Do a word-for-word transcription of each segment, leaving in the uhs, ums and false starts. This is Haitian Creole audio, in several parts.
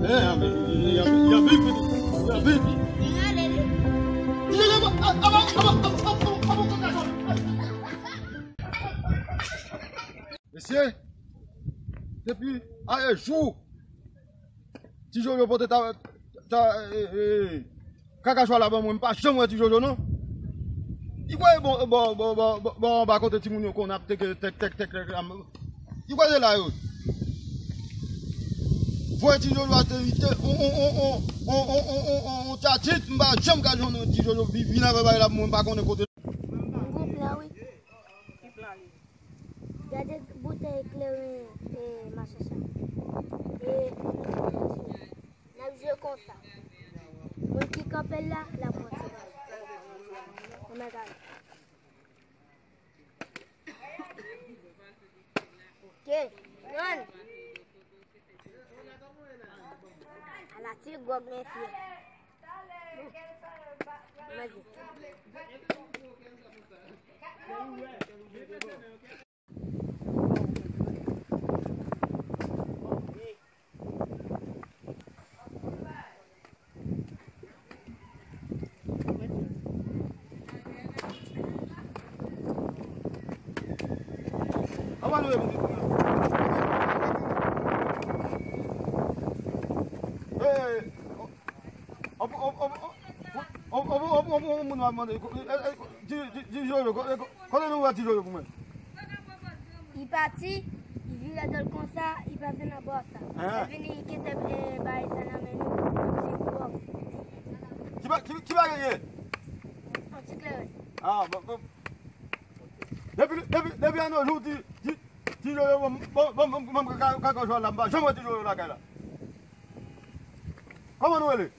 Eh, y a, y a, y a, y a viv, y a viv. Mesye, depi ayè jou, Ti Jojo pote ta, ta, e, e, kaka chwa la ban mwen, m pa janm wè Ti Jojo non. Li kwè bon, bon, bon, bon, bon, bon, anba kote timoun yo konn ap teke, tèk, tèk, tèk, tèk, am, li kwè se la yo. Voye Ti Jojo a te, te, on, on, on tchatit, m pa janm ka jwenn Ti Jojo vi-, vin avè bagay la pou mwen, m pa konnen kote. M gon plan, wi. Ki plan li? Gade boutèy kleren, e, machin sa. E, n ap jwe konsa. Moun ki kanpe la, l ap pran ti bal. Ann al gade. Ok. Run. Ala ti gwòg mesye. Bon. Mwen di. Anba nou e pitit mwen. Hey, on, on, on, on, on, on, on, on, on, on moun ap mande, eh, eh, Ti, Ti, Ti Jojo, ko-, eh, ko-, kote nou wè Ti Jojo pou mwen? Li pati, li vire do l konsa, li pase nan bò sa. Ah. Li vini, li kite, eh, bagay sa nan men nou, ti gwòg. Ki ba-, ki, ki bagay ye? Yon ti kleren. Ah, bon, bon. Depi, depi, depi ann jou, Ti, Ti, Ti Jojo, bon, bon, bon, bon, bon, ka, ka, ka jwe la, m pa janm wè Ti Jojo lakay la. Kòman nou rele?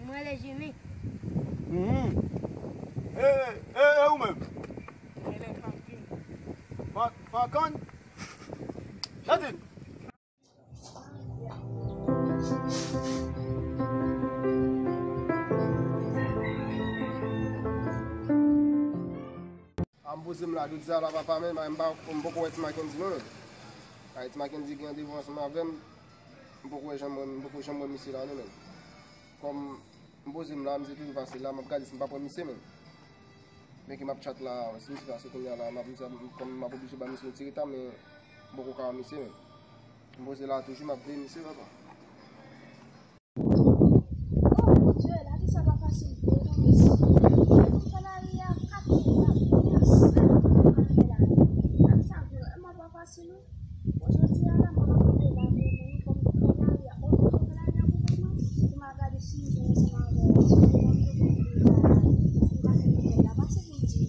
Mwen rele Jimmy. Mhm. E, e, e ou menm? Mwen rele Franklin. Fra-, Franklin? Gade. A m poze m la, jodi a la papa, men m pa, m poko wè Ti Mackendy non, men. Ay, Ti Mackendy gen randevou ansanm avè m. M poko wè janm wè, m poko janm wè misye la non, men. Kòm m poze m la, misye toujou pase la, m ap gade si m pa p wè misye menm. Byenke m ap chat la, si misye pase kounye a la, m ap, misye ap, kòm m ap oblije ba misye yon ti reta, men m poko ka wè misye menm. M poze la toujou, m ap veye misye, papa. Oh mon Dieu, lavi sa pa fasil vre non, mesye. Lè nou fè lari a, kat moun la, kounya sa nou pral fè la. Lavi sa vrèman pa fasil wi. Bon, jodi a la, mwen ap vle lave men nou kòm nou fè lari a. Oh, nou fè lari a pou kont mwen. Pou m al gade si m jwenn ansanm avè ti jenòm yo pou m vle la. Pou m pa fè nouvèl la. Pase pou m di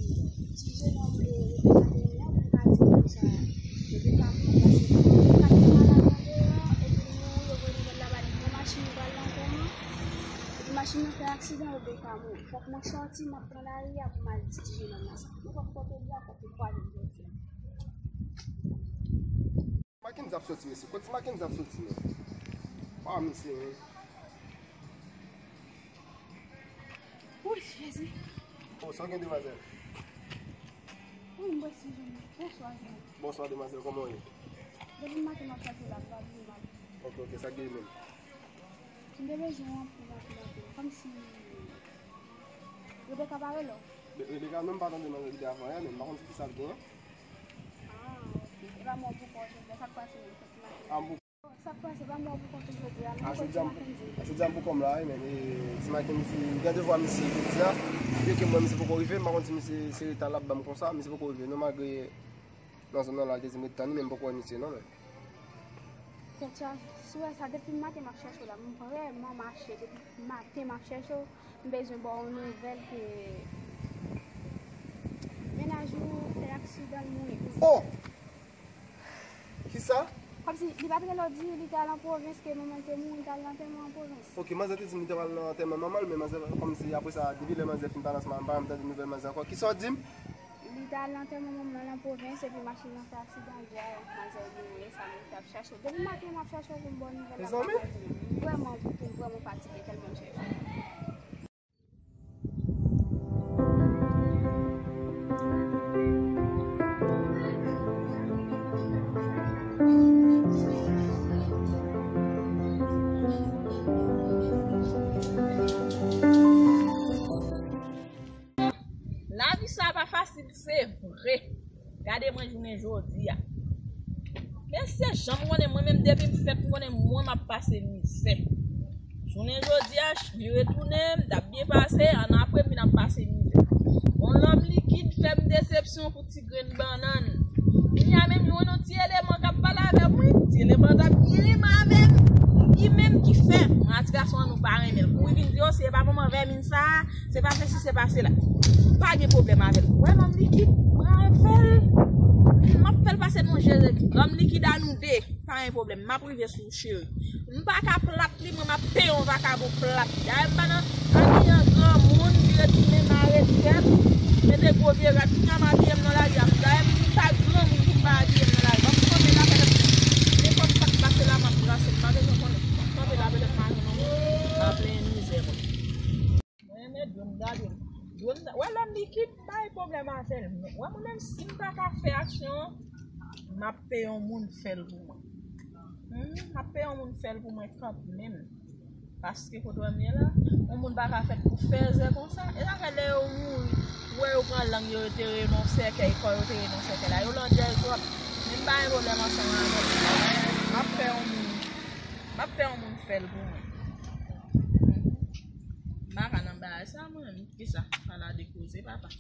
ti jenòm, e, Rebeka te ye a, pou m ka di l konsa. Rebeka mouri, pase Rebeka te malad andeyò, epi mouri, yo voye nouvèl la ba li. Pran machin li pral nan antèman. Epi machin nan fè aksidan, Rebeka mouri. Fòk mwen sòti, m ap pran lari a pou m al di ti jenòm la sa. Mwen pòt pòte bwa, pòte pwa li jodi a. Mackendy ap sòti, mesye. Kot Mackendy ap sòti, men? Pa misye, men. Wi, Jezi. Oh, sa w gen, demwazèl? Wi, m bwè si, jèn. Bonswa, jèn. Bonswa, demwazèl. Kòman w ye? Depi maten m ap chache la, m pa bliye m ap. Ok, ok. Sa k gen menm? M te bezwen w anpil, anpil, anpil. Kòmsi Rebeka pa rele w? Re-, Rebeka, non, m pa tande nan ide avan yè, men m pa konn kisa l gen. Ah, ok. E pa mwen pou kont ou, sa k pase menm, Ti Mackendy? Ah, m pou... Sa k pase, pa mwen pou kont ou jodi a, non, jodi a, Ti Mackendy. Jodi a m pou kont m la, wi, men, e, Ti Mackendy, gen de fwa misye jodi a, byenke m wè misye poko rive, m pa konn si misye se reta l ap ban m konsa, misye poko rive, non, malgre nan zòn nan la, l te di m ret tann li, men m poko wè misye, non, men. Tèt chaje, si w wè sa, depi maten m ap chèche w la, m vrèman mache, depi maten m ap chèche w, m bezwen ba w yon nouvèl ke mennaj ou fè aksidan, l mouri. Oh! Kisa? Kòmsi, li pa t rele w di li t al an pwovens, ke manman l te mouri, li t al nan antèman an pwovens. Ok, manzè te di m li t ap al nan antèman manman l, men manzè, kòmsi apre sa, depi lè manzè fin pale ansanm avè m, m pa janm tande nouvèl manzè ankò. Kisa w di m? Li t al nan antèman manman l an pwovens, epi machin nan fè aksidan, jodi a manzè mouri, sa m t ap chache. Depi maten m ap chache w pou m ba w nouvèl la, m pa ka jwenn ou. M vrèman, m vrèman fatige, tèlman m chèche w. Se vre. Gade mwen jounen jodi a. Men se jan m konnen mwen menm depi m fèt m konnen mwen m ap pase mizè. Jounen jodi a, vire tounen, m t ap byen pase, ann apre m vin ap pase mizè. Yon lòm likid fè m desepsyon pou ti grenn bannann. Kounye a menm, jwenn yon ti eleman k ap pale avè m, wi. Ti eleman t ap byen renmen avè m. Li menm ki fè, mwen a ti gason an nou pa renmen l. Pou li vin di, o, se pa manman vèmin sa a, se pa sesi, se pa sela. M pa gen pwoblèm avè l. Wè lòm likid, mwen avè l. M ap fè l pase nan Jezikri. Lòm likid a nou de. Pa gen pwoblèm, m ap rive sou ou, cheri. M pa ka plat li, mwen m ap peye yon vakabon plat li. Dayè m pa nan abiyan granmoun, vire tounen mare tèt, mete gwo vye rad, kounye a m abiye m nan lari a. Dayè m pa granmoun pou m pa abiye m nan lari. M ap kanpe la, pètèt nenpòt sa k pase la, m ap brase, m pa bezwen konnen. M ap kanpe la, pètèt m a jwenn yon moun, m a plenyen mizè mwen. Mwen renmen dlo m, gade m. Dlo m, wè lòm likid, pa gen pwoblèm avè l. Wè mwen menm, si m pa ka fè aksyon an, m ap peye yon moun fè l pou mwen. Hmm, m ap peye yon moun fè l pou mwen kanmenm. Paske kote w wè m ye la, yon moun pa ka fèt pou fèzè konsa. E sa fè lè yo mouri, ou wè yo pran lang yo, yo tere nan sèkèy, kò yo tere nan sèkèy la. Yo landjèz twòp. Men m pa gen pwoblèm ansanm avè l. M ap fè yon moun, m ap fè yon moun fè l pou mwen. M pa ka nan bagay sa, mwen menm. Kisa? Ala de koze, papa.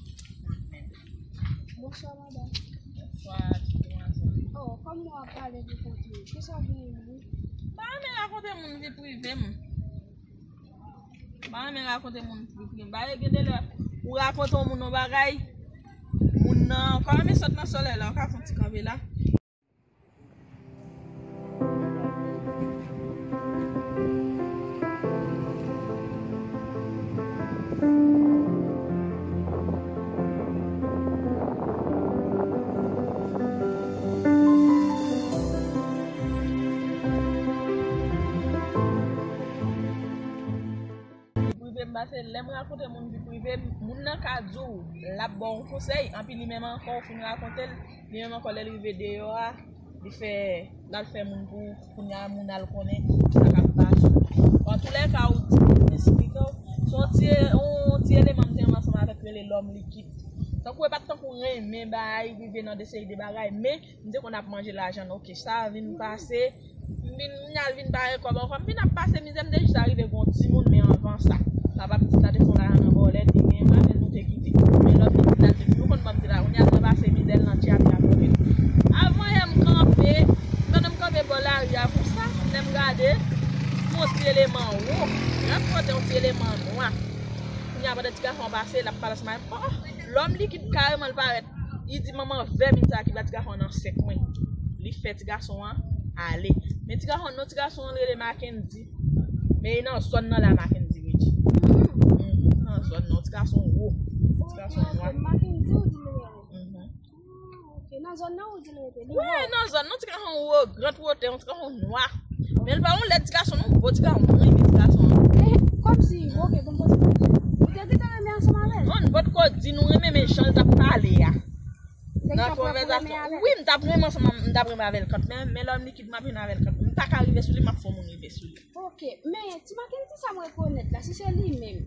Bonswa, madanm. Bonswa, ti demwazèl. Oh, kòm w ap pale de kote, kisa w genyen menm? M pa renmen rakonte moun vi prive m. M pa renmen rakonte moun vi prive m. Ba, gen de lè, ou rakonte yon moun yon bagay, moun nan, kòm e sot nan solèy la, ou ka fè yon ti kanpe la. Prive m, pase lè m rakonte moun vi prive m, moun nan ka di w l ap ba w yon konsèy, anpi li menm ankò ou fin rakonte l, li menm ankò lè l rive deyò a, li fè, l al fè moun pou, kounye a moun al konnen sa k ap pase. Antoulèka, ou di, m esplike w, se yon ti, yon ti eleman m te renmen ansanm avèk rele lòm likid. Tankou e pa t tankou renmen bay, rive nan de seri de bagay, men m te konn ap manje lajan l, oke, sa vin pase, m vin, m al vin pa gen kòb ankò, m vin ap pase mizè, m te jis arive gen yon timoun, men anvan sa, papa pitit la te fè yon lajan nan bòlèt, li gen manje nou te kite, men lòt pitit la te toujou konn ban m ti lajan, kounye a l pase mizè l nan tchapya pou li. Avan yè m kanpe, pandan m kanpe bò lari a konsa, lè m gade, m wè yon ti eleman wo, yon ti eleman nwa. Kounye a pandan ti gason an pase, l ap pale ansanm avè m, oh, lòm likid kareman l parèt. Li di manman vèmin sa ki ba ti gason an nan sèk mwen. Li fè ti gason an ale. Men ti gason an, non ti gason an rele Mackendy. Men e nan zòn nan la Mackendy rete. Mhm, nan zòn nan, ti gason wo. Ti gason nwa. Mackendy ou di l rele? Mhm. Ah, ok. Nan zòn nan ou di l rete? Wi, nan zòn nan, ti gason wo, gran wotè, yon ti gason nwa. Men l pa yon lèd ti gason non, gwo ti gason, mwen renmen ti gason an. Eh, kòmsi, ok, bon, bon, ou te gentan renmen ansanm avè l? Non, n potko di nou renmen, men jan l t ap pale a. Nan konvèzasyon, wi, m t ap renmen ansanm, m t ap renmen avè l kanmenm, men lòm likid m ap vin avè l kanmenm. M pa ka rive sou li, m ap fè yon moun rive sou li. Ok, men ti Mackendy sa m rekonèt la, si se li menm.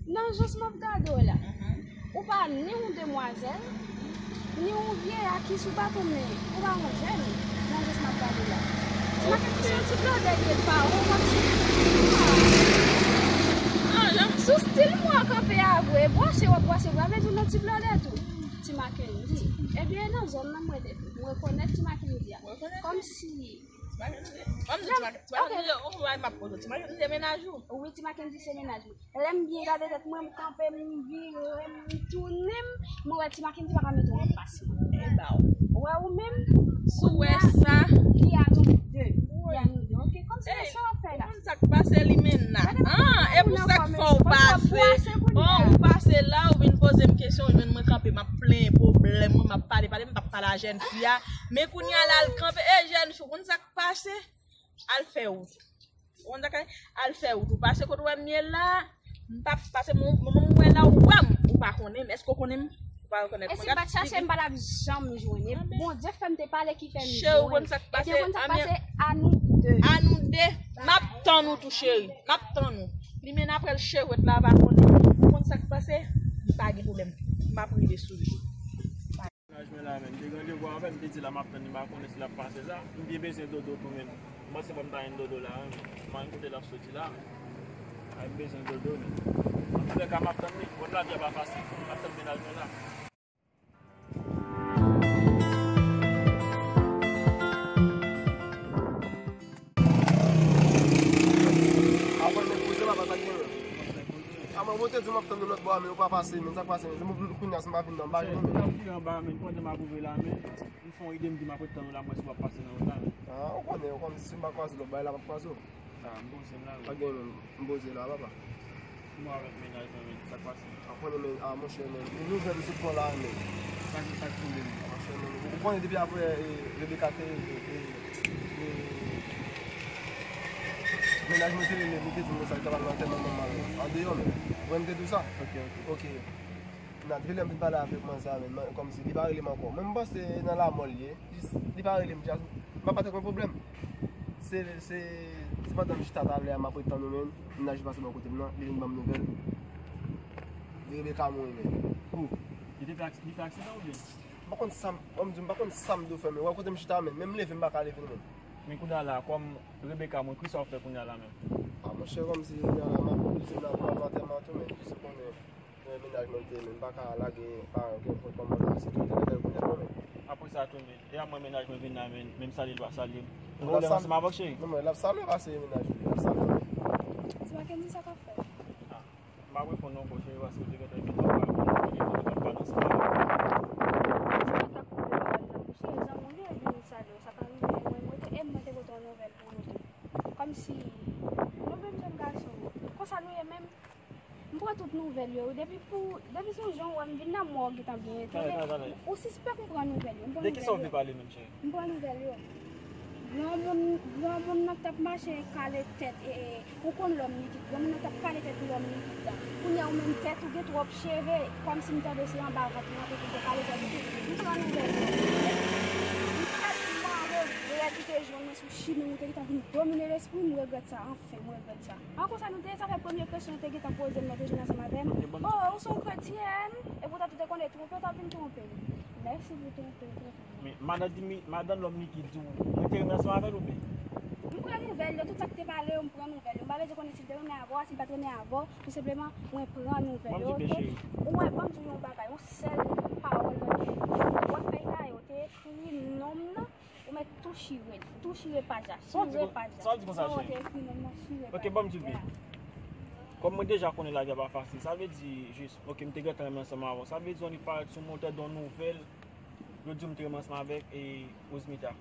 Nan jan m ap gade w la, ou pa ni yon demwazèl, ni yon vye akis ou pa tou, men ou pa yon jèn, nan jan m ap gade w la. Ti Mackendy se yon ti blòdè li ye, pa ou, kòmsi. Sou stil mwen kanpe a vre, bwase w ap bwase, w ap vle di w nan ti blòdè tou. Ti Mackendy. Ebyen, nan zòn nan mwen te, mwen rekonèt ti Mackendy a. Kòmsi. Ti Mackendy, kòmsi ti Mackendy, ti Mackendy, ou wè m ap poze w. Ti Mackendy se mennaj ou? Wi, ti Mackendy se mennaj mwen. Lè m byen gade tèt mwen, m kanpe, m vire, m tounen, m wè ti Mackendy pa ka mete yon pase. E ba w. Ou wè ou menm, sou wè sa. Li a nou de. Li a nou de. Ok, kòmsi sa w ap fè la? Sa k pase li menm nan? Ah, e pou sa k fè w pase. Oh, ou pase la, ou vin poze m kesyon, ou jwenn mwen kanpe, m ap plenyen pwoblèm mwen, m ap pale, pale, m p ap pale a jèn fi a. Men kounye a la, l kanpe, e jèn fi, ou konn sa k pase? Al fè wout. Ou konn sa k al fè wout, ou pase kote w wè m ye la, m p ap pase, mwen, mwen, mwen wè la, ou wè m, ou pa konnen m, èske w konnen m? Ou pa rekonèt mwen. E si m pa t chache, m pa t ap janm jwenn. E Bondye fè m te pale ki fè m jwenn. Cheri, ou konn sa k pase? Ebyen, konn sa k pase? A nou de. A nou de. M ap tann ou tou, cheri. M ap tann ou. Li mennen apre l chevwèt la pa konnen. Ou konn sa k pase? Li pa gen pwoblèm. M ap rele sou li. Mennaj mwen la, men, m te gen randevou avè l, m te di l m ap tann li, m pa konnen si l ap pase la. M byen bezwen Dodo tou, men. M panse fò m ta jwenn Dodo la, men. M pa konn kote l ap soti la, men. Ay, m bezwen Dodo, men. Antoulèka, m ap tann li. Bon, lavi a pa fasil. M ap tann mennaj mwen la. Apre, men, poze papa, sa k genyen? A, mwen, mwen te di m ap tann ou lòt bò a, men ou pa pase, men sa k pase, men? Se pou kounye a, si m pa vin nan, m pa vin. Chèf, m t ap vire anba, men, pandan m ap ouvri la, men, m fè yon ide, m di m ap ret tann ou la, mwen, si w ap pase nan wout la, men. A, ou konnen, ou konnen, si m pa kwaze w lòt bò a, la m ap kwaze w. A, m panse m la, wi. Pa gen, men, m poze la, papa. Mwen avèk mennaj mwen, men, sa k pase? A, konnen, men, a, monchè, men, gen nouvèl m sot pran la, men. Sa ki, sa k tonbe, men? Monchè, men, ou konnen depi apre, e, Rebecca te, e, e, e, mennaj mwen te rele m, li te di m konsa, li t ap al nan antèman manman l andeyò, men. Ou wè m te di w sa? Ok, ok. Ok. Nan, depi lè m vin pale avèk manzè a, men, kòmsi li pa rele m ankò. Mwen, m panse nan lamò l ye. Jis, li pa rele m, jis, m pa, pa te konn pwoblèm. Se, se, se pandan m chita talè a, m ap ret tann ou, men, mennaj li pase bò kote m nan, li vin ban m nouvèl. Li Rebecca mouri, men. Ou, li te fè, li fè aksidan oubyen? M pa konn sa m, bon, m di, m pa konn sa m dwe fè, men. Wè kote m chita, men. Menm leve, m pa ka leve, non, men. Men kounye a la, kòm Rebecca mouri, kisa w ap fè kounye a la, men? A, monchè, kòmsi, kounye a la, m ap oblije m al nan antèman tou, men. Jis ou konnen. Mennaj mwen te, men m pa ka lage paran gen kont kòman la, se tou te rete kounye a, men. Apre sa tou, men, e a mwen mennaj mwen vin la, men, menm salye l pa salye m. Ou lè ansanm avè w, cheri? Non, men, l ap salye w, pa se mennaj ou, l ap salye w. Ti Mackendy, sa k ap fèt? A, m ap reponn non, cheri, paske ou te gentan vin nan paran mwen, ou te gentan pale ansanm avè m. Sa k ap koupe bagay nan bouch, cheri, zanmi w li vin salye w, sa pa rive, mwen, mwen te, e mwen te pote yon nouvèl pou nou tou. Kòmsi, nou menm jèn gason, konsa nou ye menm. M pran tout nouvèl yo, wi. Depi pou, depi se yon jan w wè m vin la, mwen gentan byen etone. Talè, talè, talè. Ou sispèk m pran nouvèl yo. M pran nouvèl yo. De kisa w vle pale menm, cheri? M pran nouvèl yo. Granmoun, granmoun nan k t ap mache kale tèt, e, e, ou konn lòm likid. Granmoun nan k t ap kale tèt lòm likid la. Kounye a ou menm tèt ou gen twòp cheve, kòmsi m tande se anba vant ou antre pou te kale tèt ou tou. M pran nouvèl yo. M tèlman regrèt ou te jwenn mwen sou chimen, ou te gentan vin domine lespri m, m regrèt sa, anfen, m regrèt sa. An konsa nou te ye, sa fè premye kesyon yo te gentan poze m, lè yo te jwenn ansanm avè m. Ok, bon. Oh, ou se yon kretyèn, epoutan tou te konnen twonpe, w t ap vin twonpe m. Mèsi pou twonpe, twonpe m. Men, madan di mi, madan lòm li ki di w, mwen te renmen ansanm avè l oubyen? M pran nouvèl yo, tout sa k te pale yo, m pran nouvèl yo. M pa bezwen konnen si l te renmen avè w, si l pa t renmen avè w, tou senpleman, mwen pran nouvèl yo, ok? Ou wè, ban m di w yon bagay, yon sèl pawòl mwen gen. Ou wè fèy la, yo te ekri non m nan, ou mèt tou chire l, tou chire paj la, chire paj la. Sa w di konsa, cheri? Sa w te ekri non m nan, chire paj la. Ok, ban m di w byen. Kòm mwen deja konnen lavi a pa fasil, sa vle di jis, ok, m te gentan renmen ansanm avè w. Sa vle di w annik parèt sou mwen, w tande yon nouvèl, yo di w m te renmen ansanm avèk, e, Rosemitha.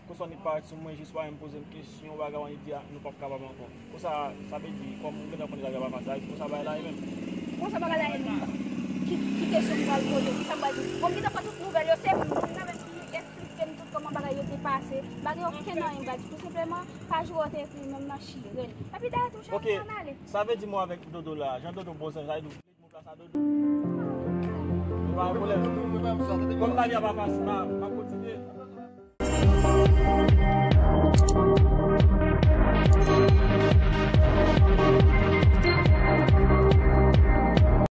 Konsa w annik parèt sou mwen, jis w a menm poze m kesyon, bagay w annik di a, nou p ap kapab ankò. Konsa, sa vle di, kòm m gentan konnen lavi a pa fasil, konsa bagay la ye menm. Konsa bagay la ye menm. Ki, ki kesyon m pral poze, kisa m pral di? Bon, m gentan pran tout nouvèl yo, se moun nan menm ki eksplike m tout kòman bagay yo te pase. M pa gen okenn anyen m pral di. Tou senpleman, paj ou a te ekri non m nan, chire l. Epi dayè tou, cheri, ann ale. Ok, sa vle di mwen avèk Dodo la, jan Dodo bon zanj, sa vle di w vle di mwen plas a Dodo? Men pa gen pwoblèm. Kòm lavi a pa fasil, m a, m ap kontinye.